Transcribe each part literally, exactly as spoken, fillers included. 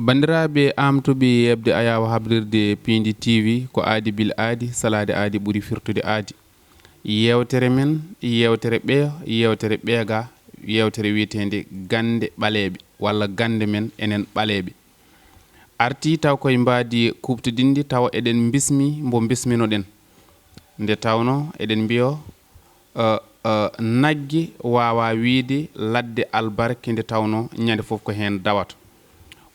Banndiraaɓe aamtuɓe yeɓde ayaawo habrirde Piindi T V, ko aadi bil aadi, salaade aadi ɓuri firtude aadi. Yeewtere men, yeewtere ɓeeyo, yeewtere ɓeegaa, yeewtere wiyeteende Gannde Ɓaleeɓe, walla Gannde men enen Ɓaleeɓe. Artii taw koye mbaadi kuuɓtodinndi, tawa eɗen mbismi mbo mbisminoɗen. Nde tawnoo eɗen mbiyoo, eh, eh, nagge waawaa wiyde ladde albarke, nde tawnoo ñande fof ko heen dawata.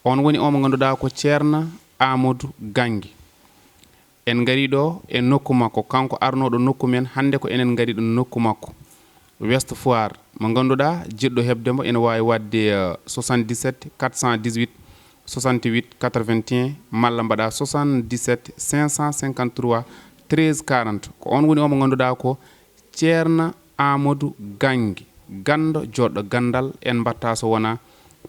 Oon woni oo mo ngannduɗaa ko Ceerno Aamadu Gannge. En ngarii ɗoo e nokku makko, kanko arnooɗo nokku men, hannde ko enen ngari ɗo nokku makko, Ouest Foire, mo ngannduɗaa jiɗɗo heɓde mbo ene waawi waɗde, eh, soixante-dix-sept quatre cent dix-huit soixante-huit quatre-vingt-un, malla mbaɗa soixante-dix-sept cinq cent cinquante-trois treize quarante. Ko oon woni oo mo ngannduɗaa ko Ceerno Aamadu Gannge, ganndo joɗɗo ganndal, en mbaɗta so wonaa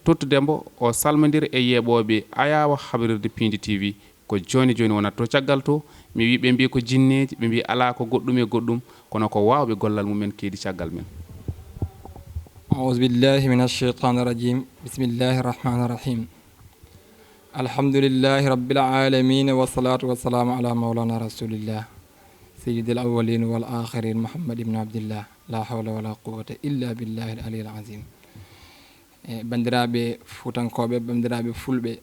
tottude mbo o salmondira e yeeɓooɓe ayaawo habrirde Piindi T V. Ko jooni jooni wonata to. Caggal to, mi wii, ɓe mbii ko jinneeji, ɓe mbii alaa ko goɗɗum e goɗɗum, kono ko waawɓe gollal mumen keedi caggal men. أعوذ بالله من الشيطان الرجيم. بسم الله الرحمن الرحيم. الحمد لله رب العالمين، والصلاة والسلام على مولانا رسول الله، سيد الأولين والآخرين، محمد بن عبد الله. لا حول ولا قوة إلا بالله العلي العظيم. E, banndiraaɓe Fuutankooɓe, banndiraaɓe Fulɓe,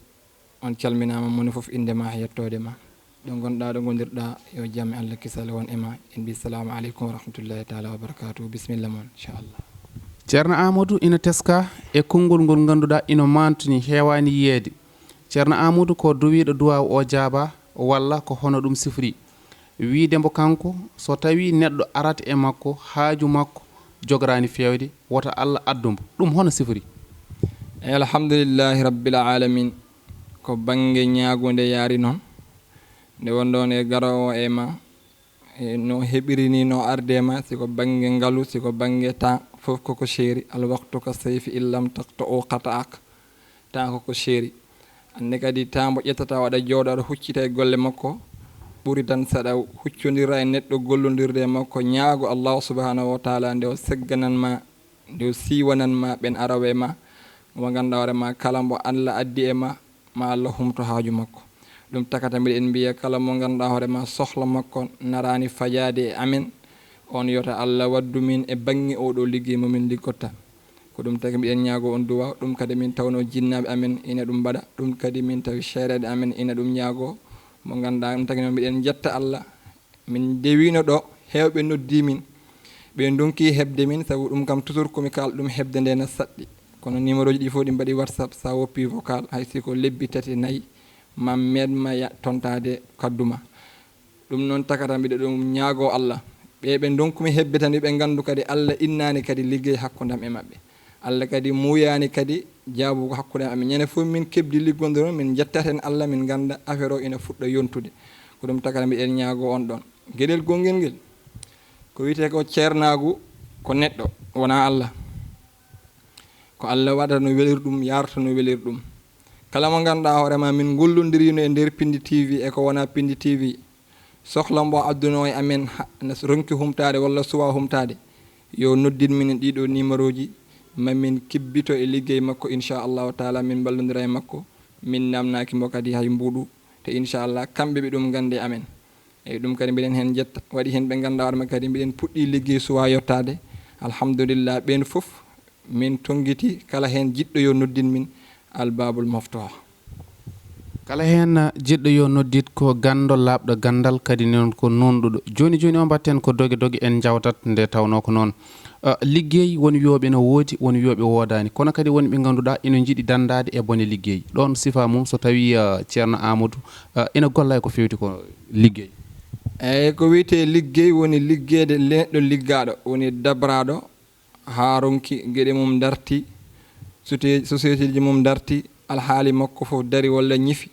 on calminaama, moni fof innde ma e yettoode ma. Ɗo ngonɗaa, ɗo ngondirɗaa, yo jam e Allah kisal won e ma. En mbii salaamu aleykum wa rahmatullahi taala wa barakaatuhu. Bisimilla mon, inchallah. Ceerno Aamadu ina teskaa e konngol ngol ngannduɗaa ina maantini, heewaani yiyeede. Ceerno Aamadu ko duwiiɗo duwaaw o jaabaa, walla ko hono ɗum sifori? Wiide mbo kanko, so tawii neɗɗo arat e makko, haaju makko jogoraani feewde, wota Allah addu mbo. Ɗum hono sifori? Eyi, alhamdulillahi rabbil alamin. Ko bannge ñaagunde yaari noon. Nde wonɗon e garoowo e ma, e no heɓiri ni, no arde ma, si ko bannge ngalu, si ko bannge temps, fof koko seeri. Al waqtu ka sayfi, in lam taqta'u qata'ak. Temps koko seeri. Annde kadi temps mbo ƴettata o aɗa jooɗo aɗa huccita e golle makko, ɓuri tan saɗa huccondira e neɗɗo gollondirde e makko, ñaago Allahu subhanahu wa taala nde o segganan ma, nde o siiwanan ma ɓen araɓe e ma, mo ngannduɗaa hoore ma kala mbo Allah addi e ma, ma Allah humto haaju makko. Ɗum takata mbiɗen mbiya kala mo ngannduɗaa hoore ma sohla makko naraani fajaade e amen, on yota Allah waddu min e bannge oɗo liggey mo min liggotta. Ko ɗum tagi mbiɗen ñaago on duwa, ɗum kadi min tawno jinnaaɓe amen ina ɗum mbaɗa, ɗum kadi min tawi seereeɓe amen ina ɗum ñaago, mo ngannduɗaa ɗum tagi noon mbiɗen njetta Allah. Min ndewino ɗo, heewɓe noddi min, ɓe ndonki heɓde min, sabu ɗum kam toujours ko mi kaal ɗum heɓde nde na saɗɗi. Kono numéro ji ɗi fof ɗi mbaɗi WhatsApp, sa woppi vocal, hay si ko lebbi tati nayi, ma meeɗ ma ya tontaade kaddu ma. Ɗum noon takata mbiɗo ɗum ñaago Allah. Ɓe ɓe ndonkumi heɓde tan, yo ɓe nganndu kadi Allah innaani kadi liggey hakkunde am e maɓɓe. Allah kadi muuyaani kadi jaabugo hakkunde am e maɓɓe. Ñande fof min keɓdi liggondiro, min njettat heen Allah, min ngannda affaire o ina fuɗɗa yontude. Ko ɗum takata mbiɗen ñaago on ɗon. Geɗel gonngel ngel, ko wiyetee ko ceernaagu, ko neɗɗo, wonaa Allah. Ko Allah waɗata no weliri ɗum, yarta no weliri ɗum. Kala mo ngannduɗaa hoore ma min ngollondirino e nder Pindi T V e ko wonaa Pindi T V, sohla mbo adduno e amen, ha-, na ronki humtaade walla suwa humtaade, yo noddin min e ɗiɗo numéro ji, ma min kibbito e liggey makko, inchallahu taala, min mballondira e makko, min namnaaki mbo kadi hay mbuuɗu, te inchallah kamɓe ɓe ɗum nganndi e amen. Eyi, ɗum kadi mbiɗen heen njetta, waɗi heen ɓe ngannduɗaa hoore ma kadi mbiɗen puɗɗi liggey suwa yottaade, alhamdulillah, ɓeen fof min tonngiti, kala heen jiɗɗo yo noddin min, albabul maftuh. Kala heen jiɗɗo yo noddit ko ganndo laaɓɗo ganndal, kadi noon ko nuunɗuɗo. Jooni jooni o mbaɗten ko doge doge en njawtat nde tawnoo ko noon. Ah, liggey won wiyooɓe no woodi, won wiyooɓe woodaani. Kono kadi won ɓe ngannduɗaa ina njiɗi danndaade e bone liggey. Ɗoon sifa mum so tawii, ah, Ceerno Aamadu, ah, ina golla e ko feewti ko liggey. Eyi, ko wiyetee liggey woni liggeede neɗɗo liggaaɗo, woni dabraaɗo, haa ronki geɗe mum darti, sote-, société ji mum darti, alhaali makko fof dari walla ñifi.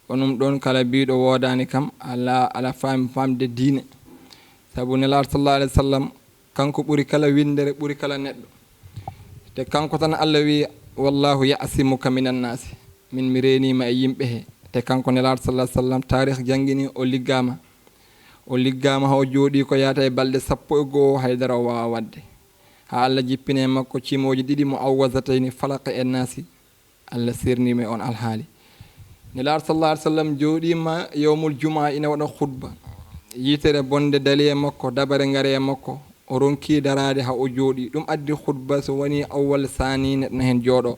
Ko ɗum ɗoon kala biiɗo woodaani kam, alaa, alaa faam-, faamde diine. Sabu Nelaaɗo sallallahu alayhi wa sallam, kanko ɓuri kala winndere, ɓuri kala neɗɗo. Te kanko tan Allah wi, "Wallahu ya'simuka minan naasi." Min mi reeniima e yimɓe he. Te kanko Nelaaɗo sallallahu alayhi wa sallam, taarih janngini o liggaama. O liggaama haa o jooɗii ko yaata e balɗe sappo e goo, haydara o waawaa waɗde. haa Allah jippine makko cimooji ɗiɗi mo awwazatayni, falaq e naasi. Allah sernii mo e on alhaali. Nelaaɗo sallallahu alaihi wasallam jooɗiima yawmul jumaa ina waɗa khutba. Yitere bonde dali e makko, dabare ngare e makko. O ronki daraade haa o jooɗi. Ɗum addi khutba so woni awwal, saani, neɗɗo na heen jooɗo.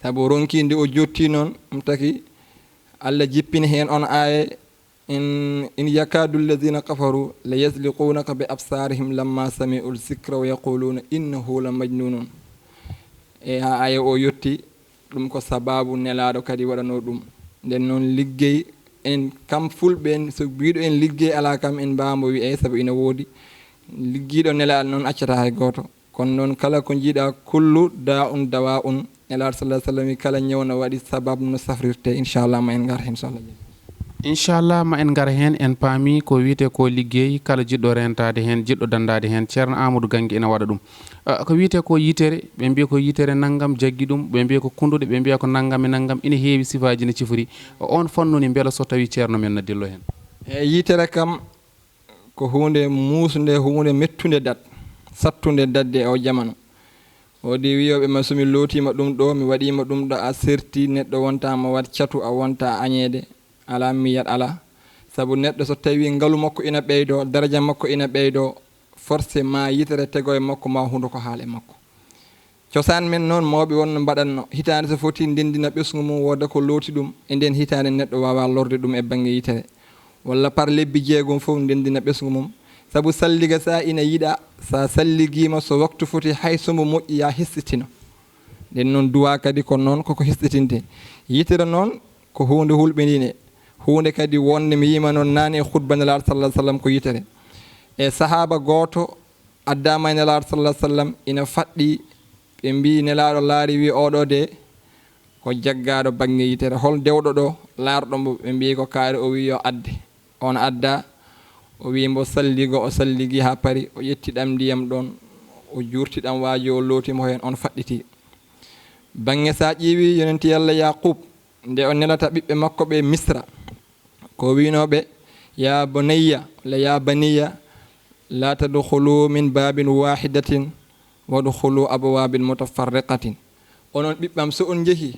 Sabu o ronki nde o jotti noon, ɗum taki Allah jippini heen on aaye, "In, in yakadu alladhina kafaru la yasliqunaka bi absarihim lamma sami'u zikra wa yaquluna innahu la majnunun." E haa aaye o yotti, ɗum ko sababu Nelaaɗo kadi waɗanoo ɗum. Nden noon liggey en kam fulɓe en, so mbiɗo en liggey alaa kam en mbaamo wiyey sabu ina woodi. Liggiiɗo Nelaaɗo noon accata hay gooto. Kono noon kala ko njiɗa kullu da un dawa un. Nelaaɗo sallallahu alaihi wasallam wi kala ñaw no waɗi sabab no safrirte. Inchallah ma en ngar heen so Allah jaɓi. Inchallah ma en ngar heen, en paami ko wiyetee ko liggey kala jiɗɗo rentaade heen, jiɗɗo danndaade heen. Ceerno Amadou Gange ina waɗa ɗum. Ah, ko wiyetee ko yitere, ɓe mbiya ko yitere nanngam jaggi ɗum, ɓe mbiya ko kunnduɗe, ɓe mbiya ko nanngam e nanngam, ina heewi sifaaji no cifori. On fannu ni mbela so tawi ceerno men na dillo heen? E yitere kam ko huunde muusnde, huunde mettunde dat, sattunde datde e o jamanu. Woodi wiyooɓe ma so mi lootiima ɗum ɗo, mi waɗiima ɗum ɗo, a serti neɗɗo wonta mo waɗ catu, a wonta añeede, alaa miyat alaa. Sabu neɗɗo so tawi ngalu makko ina ɓeydo, daraja makko ina ɓeydo, forcément yitere tego e makko ma hunduko haal e makko. Cosaan men noon, mawɓe won no mbaɗatno. Hitaande so foti, ndenndina ɓesngu mum, wooda ko looti ɗum. E nden hitaande, neɗɗo waawa lorde ɗum e bannge yitere. Walla par lebbi jeegom fof, ndenndina ɓesngu mum. Sabu salliga, sa ina yiɗa, sa salligiima, so waktu foti, hay so mbo moƴƴi, ya hessitino. Nden noon, duwa kadi ko noon, koko hessitinte. Yitere noon, ko huunde hulɓindiinde. Huunde kadi wonde, mi yiima noon naane e khutba Nelaaɗo sallallahu alaihi wasallam, ko yitere. E sahaaba gooto, addaama e Nelaaɗo sallallahu alaihi wasallam, ina faɗɗi, ɓe mbii, Nelaaɗo laari, wi, "Oɗo de ko jaggaaɗo bannge yitere. Hol dewɗo ɗo, laarɗo mbo?" Ɓe mbii, "Ko kaari." O wi, "Yo adde." On adda, o wi mbo, "Salligo." O salligi haa pari, o ƴetti ɗam ndiyam ɗon, o juurti ɗam waaji, o looti mo heen, on faɗɗiti. Bannge sa ƴeewi yonenti Yalla Yaqub, nde o nelata ɓiɓɓe makko ɓe Misra, ko wiynoo ɓe, "Ya bunayya, walla ya baniya, la tadkhulu min babin wahidatin, wadkhulu abwabin mutafarriqatin." Onon ɓiɓɓam, so on njehi,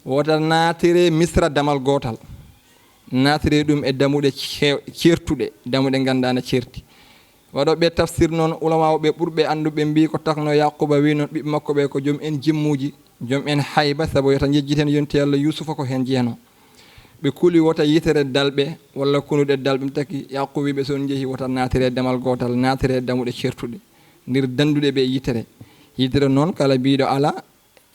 wota naatire Misra damal gootal. Naatire ɗum e damuɗe ce-, ceertuɗe, damuɗe ngannduɗaa na ceerti. Waɗooɓe tafsir noon, ulamaaɓe ɓurɓe annduɓe mbii ko takno Yaquba wi noon ɓiɓɓe makko ɓe ko joom en jimmuuji, joom en hayba, sabu yota njejjiten yonti Yalla Yuusufa ko heen jeyanoo. Ɓe kuli wota yitere dalɓe walla kunuɗe dalɓe, ɗum taki Yaquba wi ɓe, so on njehi wota naatire damal gootal, naatire damuɗe ceertuɗe, ndir dannduɗe ɓe yitere. Yitere noon kala biiɗo ala,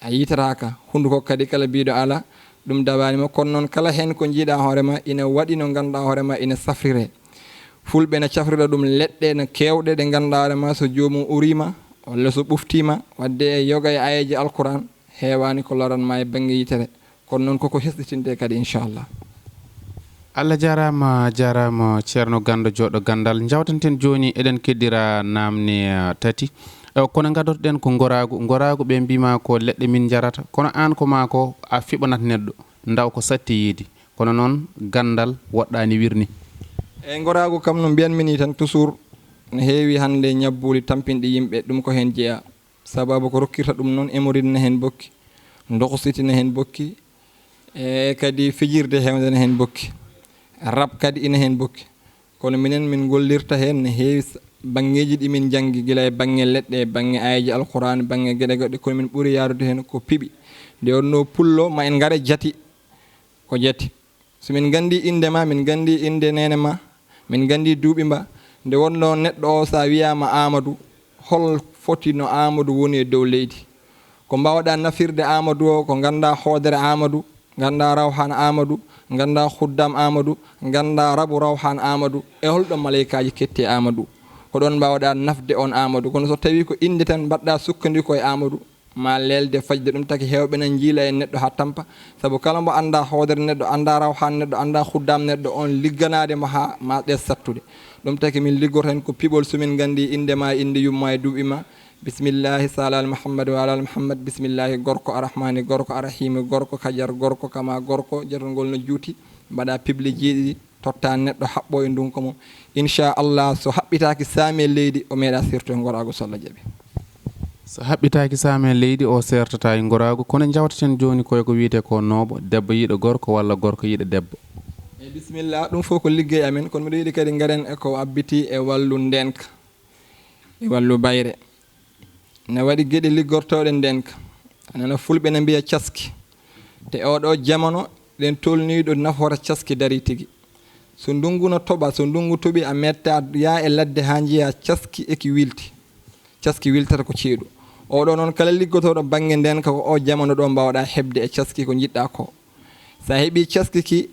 a yitataaka. Hunnduko kadi kala biiɗo ala, ɗum dawaani mo. Kono noon kala heen ko njiiɗa hoore ma ina waɗi no ngannduɗaa hoore ma ina safrire. Fulɓe na cafrira ɗum leɗɗe no keewɗe ɗe ngannduɗaa hoore ma so joomum uriima walla so ɓuftiima, wadde e yoga e ayeeje Alquran heewaani ko loran ma e bannge yitere. Kono noon koko hesɗitinte kadi inchallah. Allah jaaraama, jaaraama Ceerno Ganndo Jooɗo Ganndal. Njawtanten jooni, eɗen keddira naamne, eh, tati. Eh, kono ngaddotoɗen ko ngoraagu. Ngoraagu ɓe mbiima ko leɗɗe min njarata. Kono aan ko maa ko a fiɓanat neɗɗo. Ndaw ko satti yiidi. Kono noon ganndal woɗɗaani wirni. E ngoraagu kam no mbiyan min tan toujours, no heewi hannde ñabbuuli tampinɗi yimɓe, ɗum ko heen jeyaa. Sababu ko rokkirta ɗum noon, emoride ne heen bokki, ndokusiti ne heen bokki, e kadi fijirde heewnde ne heen bokki, rab kadi ina heen bokki. Kono minen min ngollirta heen ne heewi s-, banngeeji ɗi min njanngi, gila e bannge leɗɗe, bannge aayeeji Alquraan, bannge geɗe goɗɗe, kono min ɓuri yaarude heen ko piɓi. Nde wonnoo pullo, ma en ngare jati, ko jati. So min nganndi innde ma, min nganndi innde neene ma, min nganndi duuɓi ma. Nde wonnoo neɗɗo o, so a wiyaama Aamadu, hol foti no Aamadu woni e dow leydi? Ko mbaawɗaa nafirde Aamadu o, ko nganndaa hoodere Aamadu, nganndaa rawhaan Aamadu, nganndaa khuddaam Aamadu, nganndaa rabu rawhaan Aamadu, e hol ɗo maleykaaji ketti e Aamadu? Ko ɗoon mbaawɗaa nafde on Aamadu. Kono so tawii ko innde tan mbaɗɗaa sukkandiku e Aamadu, ma leelde fajde, ɗum taki heewɓe na njiila e neɗɗo haa tampa, sabu kala mbo anndaa hoodere neɗɗo, anndaa rawhaan neɗɗo, anndaa khuddaam neɗɗo, on ligganaade mo haa ma ɗe sattude. Ɗum taki min liggoto heen ko piɓol, so min nganndi innde ma, innde yumma e duuɓi ma. Bismillahi, sala al Muhammad wa ala al Muhammad. Bismillahi, gorko, arrahmani, gorko, arrahimi, gorko, kajar, gorko, kama, gorko, jotol ngol no juuti, mbaɗa piɓle jeeɗiɗi, totta neɗɗo, haɓɓo e ndunko mum. Inchallah, so haɓɓitaaki saami e leydi, o meeɗa sirto e ngoraagu so Allah jaɓi. So haɓɓitaaki saamen leydi o seertataa e ngoraagu, kono njawtaten jooni koye ko wiyetee ko nooɓo, debbo yiɗa gorko walla gorko yiɗa debbo. E bisimilla, ɗum fof ko liggey amen, kono miɗo yiɗi kadi ngaren e ko abbiti e wallu ndeenka, e wallu bayre. Ne waɗi geɗe liggortooɗe ndeenka. Anana fulɓe ne mbiya caski. Te oɗo jamano, ɗen tolniiɗo nafoora caski dari tigi. So ndungu no toɓa, so ndungu toɓi, a metta yaa e ladde haa njiya caski eki wilti. Caski wiltata ko ceeɗu. Oɗo noon kala liggotooɗo bannge ndeenka ko o jamano ɗo mbawɗa heɓde e caski ko njiɗɗa ko. Sa heɓi caski ki,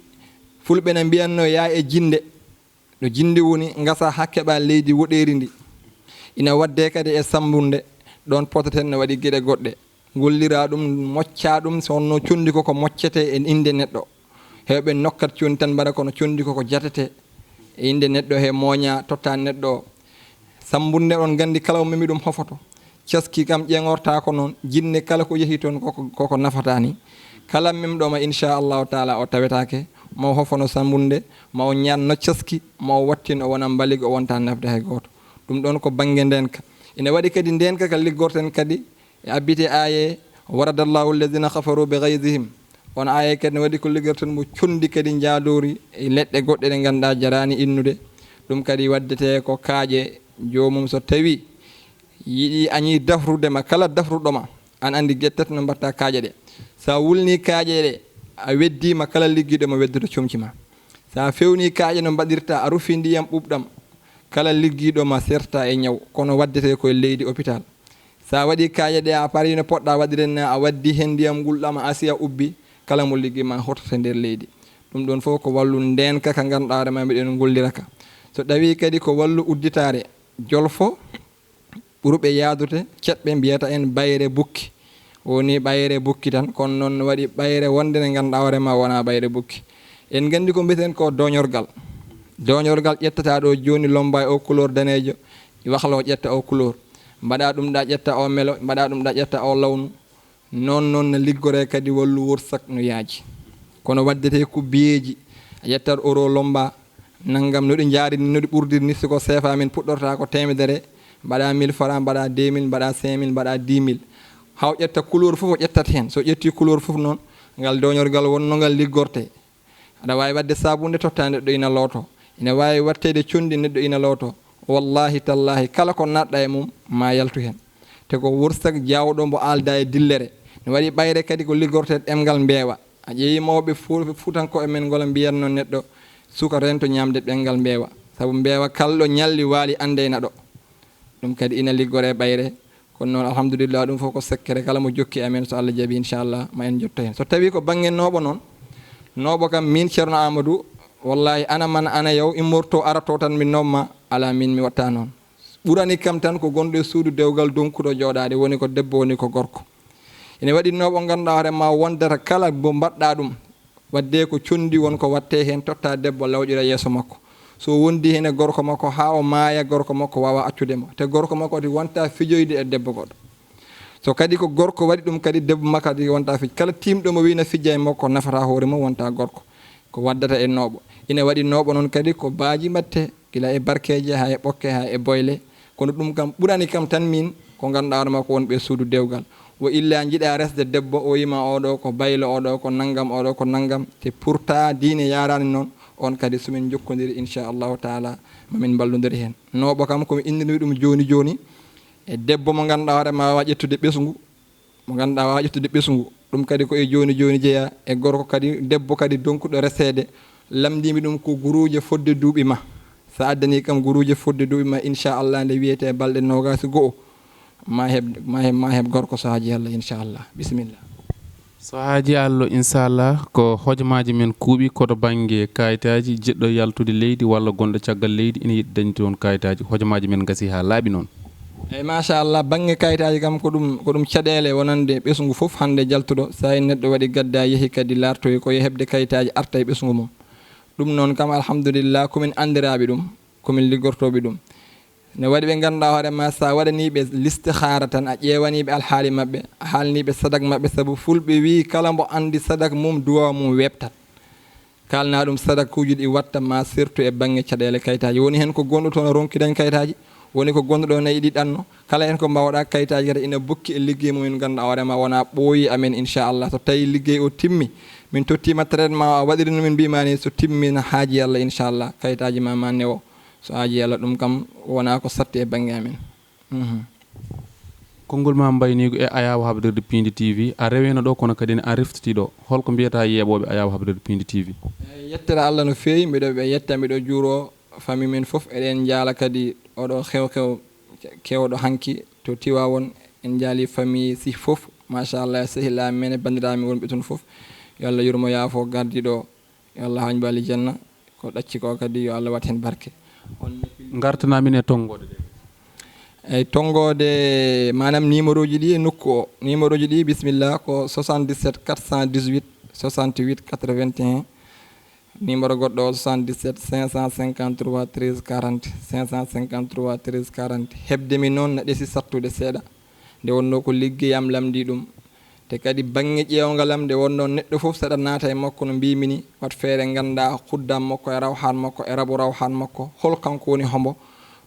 fulɓe ne mbiyanno yaa e jinde. Ɗo jinde woni, ngasa haa keɓa leydi woɗeeri ndi. Ina waɗde kadi e sammbunde, ɗoon potaten no waɗi geɗe goɗɗe. Ngollira ɗum, mocca ɗum, so wonno conndi ko ko moccete e innde neɗɗo. Heewɓe nokkat conndi tan mbaɗa kono conndi ko ko jatete e innde neɗɗo he mooña totta neɗɗo o. Sammbunde on nganndi kala o memi ɗum hofoto. Caski kam ƴeŋorta ko noon, jinne kala ko yehi toon koko, koko nafata ni. Kala memɗo ma inchallahu taala o tawetake, ma o hofono sammbunde, ma o ñaanno caski, ma o wattin o wona mbaligo o wonta nafde hay gooto. Ɗum ɗoon ko bannge ndeenka. Ina waɗi kadi ndeenka ka liggorten kadi e abbite aaye, waradallahu alladina kafaru bi gaydihim. On aaye kadi ne waɗi ko liggorten mo conndi kadi njaadoori e leɗɗe goɗɗe ɗe ngannduɗaa jaraani innude. Ɗum kadi waddete ko kaaƴe joomum so tawi yiɗi añi dafrude ma kala dafruɗo ma. An anndi geɗe tati no mbatta kaaƴe ɗe. Sa wulni kaaƴe ɗe, a weddima kala liggiɗo ma weddude comci ma. Sa fewni kaaƴe no mbaɗirta, a rufi ndiyam ɓuɓɗam, kala liggiɗo ma serta e ñaw, kono waddete koye leydi hôpital. Sa waɗi kaaƴe ɗe, a pari no poɗɗa waɗirde ni, a waddi hen ndiyam ngulɗam, a asi a ubbi, kala mo liggi ma hototo nder leydi. Ɗum ɗon fof ko wallu ndeenka ka ngannduɗaa hoore ma mbiɗen ngollira ka. So ɗawi kadi ko wallu udditaare, jolfo, ɓurɓe yaadude ceɗɓe mbiyata en bayre bukki. Woni bayre bukki tan, kono noon no waɗi bayre wonde nde ngannduɗaa hoore ma wona bayre bukki. En nganndi ko mbiyeten ko doñorgal. Doñorgal ƴettata ɗo jooni lomba e o couleur daneejo, wahlo ƴetta o couleur. Mbaɗa ɗum ɗa ƴetta o melo, mbaɗa ɗum ɗa ƴetta o lawnu. Noon noon no liggoree kadi wallu wursak no yaaji. Kono waddete ko biyeeji, a ƴettat euro lomba, nanngam no ɗi njaari ni, no ɗi ɓurdiri ni, siko seefa min puɗɗorta ko teemedere, mbaɗa mille francs, mbaɗa deux mille, mbaɗa cinq mille, mbaɗa dix mille. Haw ƴetta couleur fof o ƴettat heen. So ƴetti couleur fof noon, ngal doñorgal wonno ngal liggorte. Aɗa waawi waɗde saabunde totta neɗɗo ina looto. Ina waawi waɗteede conndi neɗɗo ina looto. Wallahi tallahi kala ko naatɗa e mum ma yaltu heen. Te ko wursak jaawɗo mbo aalda e dillere. No waɗi ɓayre kadi ko liggorte ɗemngal mbeewa. A ƴeewi mawɓe fu-, fuutankooɓe men ngola mbiyatno neɗɗo suka rento ñaamde ɗemngal mbeewa. Sabu mbeewa kala ɗo ñalli waali anndeyna ɗo. Ɗum kadi ina liggoree ɓayre. Kono noon alhamdulillah ɗum fof ko sekkere kala mo jokki amen so Allah jaɓi inchallah ma en jotto heen. So tawi ko bannge nooɓo noon, nooɓo kam min Ceerno Amadou, wallahi ana man ana yaw immorto arato tan mi noomma, ala min mi watta noon. Ɓurani kam tan ko gonɗo e suudu dewgal donkuɗo jooɗaade, woni ko debbo woni ko gorko. Ene waɗi nooɓo ngannduɗaa hoore ma wondata kala mbo mbaɗɗa ɗum. Waɗde ko conndi won ko watte heen totta debbo lawƴira yeeso makko. So wondi heen e gorko makko haa o maaya gorko makko waawa accude mo. Te gorko makko ati wonta fijoyde e debbo goɗɗo. So kadi ko gorko waɗi ɗum kadi debbo makko ati wonta fij. Kala tiimɗo mo wii na fijja e makko nafata hoore mum wonta gorko. Ko waddata e nooɓo. Ina waɗi nooɓo noon kadi ko baaji mbatte gila e barkeeje haa e ɓokke haa e boyle. Kono ɗum kam ɓurani kam tan min ko ngannduɗaa hoore makko wonɓe e suudu dewgal. Wo illa njiɗa resde debbo o yima oɗo ko baylo oɗo ko nanngam oɗo ko nanngam te pourta diine yaarani noon on kadi so min njokkodiri inchallahu taala ma min mballodiri heen. Nooɓo kam komi inndirmi ɗum jooni jooni e debbo mo ngannduɗaa hoore ma waawa ƴettude ɓesngu mo ngannduɗaa waawa ƴettude ɓesngu. Ɗum kadi ko e jooni jooni jeya e gorko kadi debbo kadi donkuɗo reseede. Lamndimi ɗum ko guruuje fodde duuɓi ma. So addani kam guruuje fodde duuɓi ma inchallah nde wiyete balɗe noogaas e go'o ma heɓ ma heɓ ma heɓ gorko so haaji Allah inchallah. Bisimilla. So haaji Allah inchallah ko hojomaaji men kuuɓi koto bannge kayitaaji, jiɗɗo yaltude leydi walla gonɗo caggal leydi ina yiɗi dañde toon kayitaaji, hojomaaji men ngasi haa laaɓi noon. Eyi machallah, bannge kayitaaji kam ko ɗum ko ɗum caɗeele wonande ɓesngu fof hannde jaltuɗo, so tawi neɗɗo waɗi gadda yehi kadi laartoyi ko yo heɓde kayitaaji arta e ɓesngu mum. Ɗum noon kam alhamdulillah komin anndiraaɓe ɗum, komin liggortooɓe ɗum. Ne waɗi ɓe ngannduɗaa hoore ma so a waɗanii ɓe listihaara tan a ƴeewanii ɓe alhaali maɓɓe, a haalnii ɓe sadak maɓɓe, sabu fulɓe wii kala mbo anndi sadak mum duwaaw mum weeɓtat. Kaalna ɗum sadakuuji ɗi watta ma surtout e bannge caɗeele kayitaaji. Woni heen ko gonɗo toon ronki dañ kayitaaji, Woni ko gonɗo ɗo nayi ɗi ɗanno, kala en ko mbawɗa kayitaaji kadi ina bokki e liggey mumen, ganduɗa hoore ma wona ɓooyi amen, inchallah. So tawi liggey o timmi, min tottima traitement o, a waɗiri no min mbima ni, so timmi na haaji Allah, inchallah, kayitaaji ma ma newo. So haaji Allah, ɗum kam wona ko satti e bangge amen. Mhm. Konngol ma mbayniigu e ayaawo habrirde Piindi T V, a rewino ɗo kono kadi ne a reftitii ɗo. Holko mbiyata yeeɓooɓe ayaawo habrirde Piindi T V? E yettere Allah no feewi, mbiɗo ɓe yetta, mbiɗo juuro famille men fof. Eɗen njaala kadi oɗo xew-xew kewɗo hanki to Tiwaawoon. En njaali famille si fof, machallah, sehilaaɓe men e banndiraaɓe men wonɓe toon fof. Yo Allah yurmo, yaafo gardiiɗo o. Yo Allah hañbo aljanna. Ko ɗacci ko kadi yo Allah wat heen barke. On Ngartana min e tonngoode ɗe. Eyi, tonngoode, maanaam numéro ji ɗi e nokku o. Numéro ji ɗi, bisimilla, ko soixante-dix-sept quatre cent dix-huit soixante-huit quatre-vingt-un. Numéro goɗɗo o, soixante-dix-sept cinq cent cinquante-trois treize quarante, cinq cent cinquante-trois treize quarante. Heɓde mi noon na ɗesi sattude seeɗa. Nde wonnoo ko liggey am lamndii ɗum. Te kadi bannge ƴeewngal am, nde wonnoo neɗɗo fof saɗa naata e makko no mbiimi ni, wat feere nganndaa xuddam makko e rawxaan makko e rabu rawxaan makko, hol kanko woni hombo.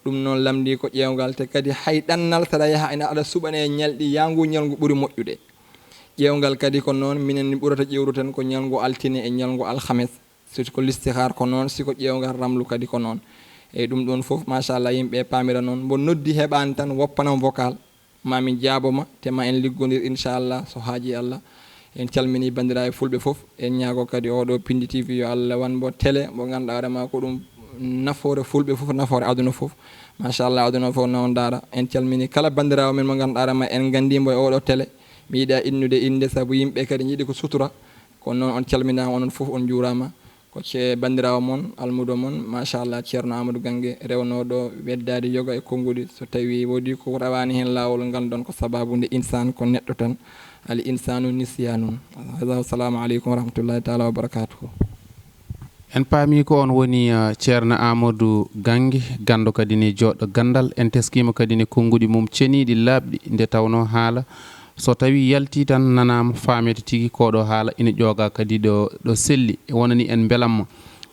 Ɗum noon lamndii ko ƴeewngal. Te kadi hay ɗannal saɗa yaha ina aɗa suɓane e ñalɗi, yaa ngu ñalngu ɓuri moƴƴude. Ƴeewngal kadi ko noon, minen ɓurata ƴeewrude tan ko ñalngu altine e ñalngu alhames. Si ko listihar ko noon, si ko ƴeewngal ramlu kadi ko noon. Eyi, ɗum ɗoon fof, machallah, yimɓe paamira noon. Mbo noddi heɓaani tan, woppanam vocal, ma min jaabo ma, te ma en liggondir, inchallah, so haaji Allah. En calmini banndiraaɓe fulɓe fof. En ñaago kadi oɗo Piindi T V yo Allah wan mbo télé, mbo ngannduɗaa hoore ma ko ɗum nafoore fulɓe fof, nafoore aduna fof. Machallah, aduna fof noon ndaara. En calmini kala banndiraawo men mo ngannduɗaa hoore ma en nganndi mbo e oɗo télé. Mi yiɗa innude innde sabu yimɓe kadi njiɗi ko sutura. Kono noon on calminaama, onon fof on njuuraama. Ko ce-, banndiraawo mon, almudo mon, machallah, Ceerno Amadou Gange, rewnooɗo weddaade yoga e konnguɗi. So tawi woodi ko rewaani heen laawol, nganndon ko sababu nde insaan ko neɗɗo tan. Al insaanu nisyaanun. Hada, assalamu aleykum wa rahmatullahi taala wa barakatuhu. En paami ko on woni, uh, Ceerno Amadou Gange, ganndo kadi ne jooɗɗo ganndal. En teskiima kadi ne konnguɗi mum ceniiɗi, laaɓɗi, nde tawnoo haala so tawi yalti tan nanaama, faamete tigi ko ɗo haala ina ƴooga kadi ɗo, ɗo selli, wonani en mbelamma.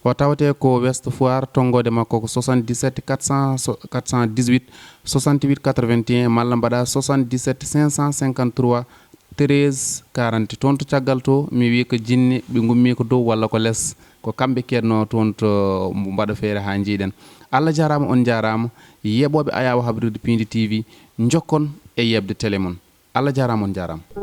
O tawte ko Ouest Foire, tonngoode makko ko soixante-dix-sept quatre cents, so-, quatre cent dix-huit soixante-huit quatre-vingt-un, malla mbaɗa soixante-dix-sept cinq cent cinquante-trois treize quarante. Toon to caggal to, mi wii ko jinne ɓe ngummi ko dow walla ko les, ko kamɓe keednoo toon to mbaɗa feere haa njiiɗen. Allah jaaraama, on njaaraama, yeeɓooɓe ayaawo habrirde Piindi T V, njokkon e yeeɓde télé mon. Allah jaaraama, on njaaraama.